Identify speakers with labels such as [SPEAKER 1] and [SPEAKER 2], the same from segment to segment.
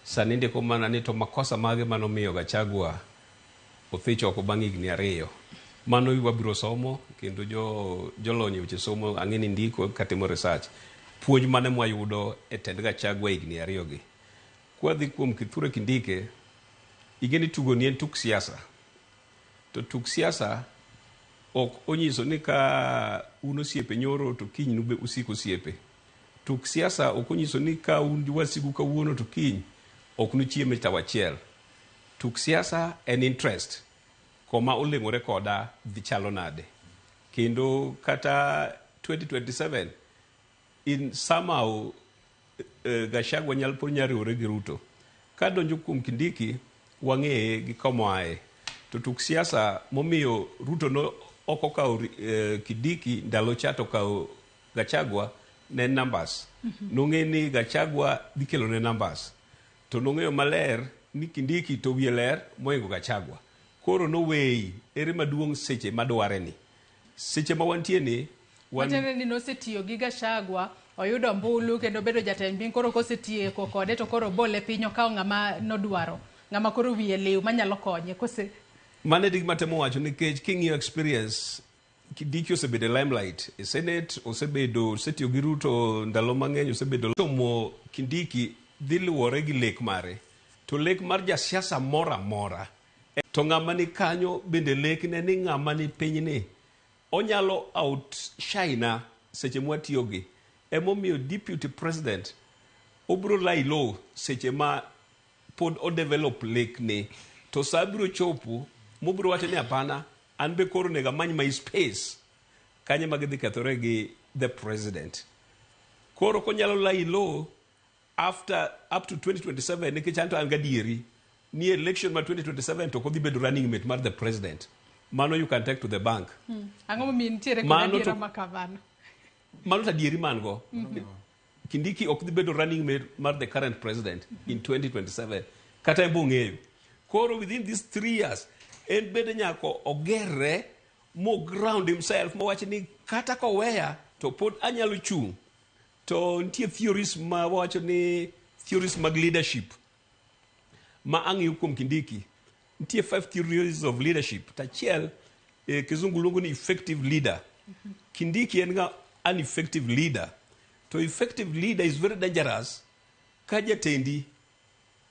[SPEAKER 1] Sani ndiko mana ni to makosa mage manomiyo Gachagua othich oko bang' higni 2. Mano wabiro somo kendo jo jolony e weche somo ang'e ni ndiko katimo research. Puonj mane mwayudo e tend Gachagua higni 2 gi. Kwadhi kuom Kithure Kindiki, ing'e ni tugo ni en tuk siasa. To tuk siasa ok onyiso ni ka un osiepe nyoro to kiny nube usik osiepe. Tuk siasa ok onyiso ni ka un wasigu kawuono to kiny ok nuchiem e tawo achiel. Tuk siasa en interest. Koma oleng'ore koda dhi chalo nade. Kendo kata 2027 in somehow Gachagua nyal pod nyalo riwore gi Ruto. Kadonjo kuom Kindiki, wang'eye gi komoaye. To tuk siasa momiyo Ruto no ok okawo Kindiki ndalo cha to okawo Gachagua ne en numbers. Nong'e ni Gachagua dhi kelone numbers. To nong'eyo maler ni Kindiki to wiye ler mohingo Gachagua. Koro noweyi ere maduong' seche madware ni. Seche ma wantie ni wan
[SPEAKER 2] Matiende ni nosetiyo gi Gachagua, oyudo ombulu kendo obedo jatend piny. Koro kosetieko kode to koro obole piny okawo ng'ama nodwaro, ng'ama koro wiye liw manyalo konye. Kose
[SPEAKER 1] Mano e gima atemo wacho nikech king'iyo experience Kindiki osebedo e limelight e Senate, osebedo osetiyo gi Ruto ndalo mang'eny, osebedo chomo Kindiki dhi luwore gi lek mare. To lek mar jasiasa moro amora to ng'ama ni kanyo bende lekne ni ng'ama ni piny ni onyalo outshine seche mwatiyo gi. Emomiyo deputy president obiro lie low seche ma pod o develop lekne to sa biro chopo mobiro wacho ni hapana an be koro onego amany my space kanye ma gidhi kethore gi the president. Koro konyalo lie low after up to 2027 nikech anto an gadieri ni election ma 2027 to ok odhi bedo running mate mar the president. Mano you can take to the bank.
[SPEAKER 2] Ang'o momiyo nitiere kod
[SPEAKER 1] Mano
[SPEAKER 2] adiera
[SPEAKER 1] to-
[SPEAKER 2] ma kamano?
[SPEAKER 1] Mano to adieri man go. Kindiki ok dhi bedo running mate mar the current president in 2027. Kata en be ong'eyo. Koro within these 3 years, en bende nyaka ogerre mo ground himself mowach ni kata koweya to pod anyalo chung'. To nitie theories ma wawacho ni theories mag leadership ma ang'iyo kuom Kindiki. Nitie five theories of leadership. To achiel kizungu luongo ni effective leader. Kindiki en ga an effective leader. To effective leader is very dangerous ka jatendi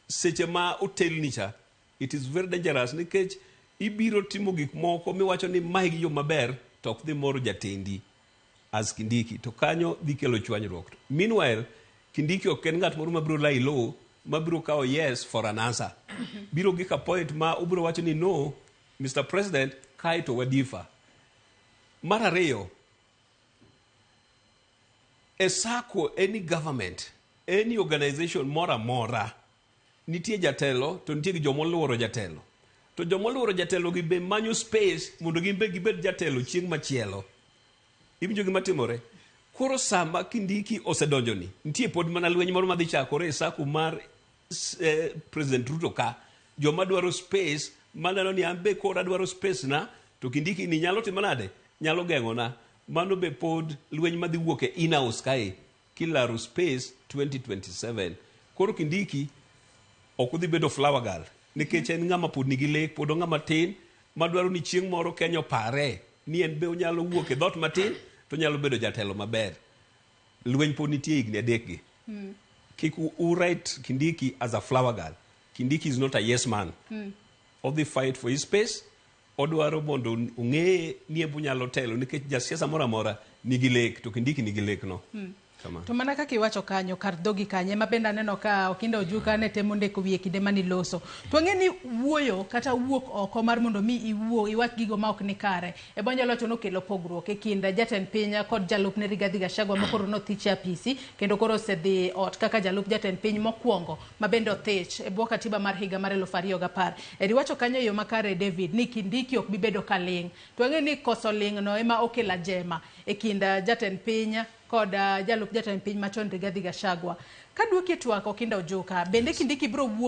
[SPEAKER 1] seche ma otelni cha it is very dangerous nikech ibiro timo gik moko miwacho ni mae gi yo maber to ok dhi moro jatendi as Kindiki to kanyo dhi kelo chwanyruok. Meanwhile, Kindiki ok en ng'at moro mabiro lie low mabiro kawo yes for an answer. Biro gik a point ma obiro wacho ni no, Mr. President, kae to wadiffer. Mar ariyo, e sacco any government, any organization moro amora, nitie jatelo to nitie gi jomoluoro jatelo. To jomoluoro jatelo gi be manyo space mondo gin be gibed jatelo chieng' machielo. Iwinjo gima timore? Koro sama Kindiki osedonjoni, nitie pod mana lweny moro madhi chakore e sacco mar President Ruto ka. Joma dwaro space, maneno ni an be koro adwaro space na, to Kindiki ni nyalo timo nade? Nyalo geng'ona. Mano be pod lweny madhi wuok e in-house kae, kilaro space 2027. Koro Kindiki ok odhi bedo flower girl, nikech en ng'ama pod nigi lek, pod ong'ama tin, madwaro ni chieng' moro Kenya opare ni en be onyalo wuok e dhoot matin to onyalo bedo jatelo maber. Lweny pod nitie higni 3 gi. Kik u write Kindiki as a flower girl. Kindiki is not a yes man. Odhi fight for his space. Odwaro mondo ong'eye ni en be onyalo telo nikech jasiasa moro amora nigi lek to Kindiki nigi lek no. Kama.
[SPEAKER 2] To mana kaka iwacho kanyo kar dhogi kanyo ema bende aneno ka Okinda Ojuka ne temo ndeko wiye kinde mane iloso. To wang'e ni wuoyo kata wuok oko mar mondo mi iwuo iwach gigo ma ok ni kare e bwanja wacho nokelo pogruok e kind jatend piny kod jalupne Rigathi Gachagua ma koro nothich e apisi kendo koro osedhi ot kaka jalup jatend piny mokwongo ma bende othich e bwo katiba mar higa mar 2010. Eri wacho kanyo e yo makare David ni Kindiki ok bi bedo ka ling'. To wang'e ni koso ling' no ema okelo ajema e kind jatend piny kod jalup jatend piny machon Rigathi Gachagua. Kaduoki e twak Okinda Ojuka, bende Kindiki biro wuok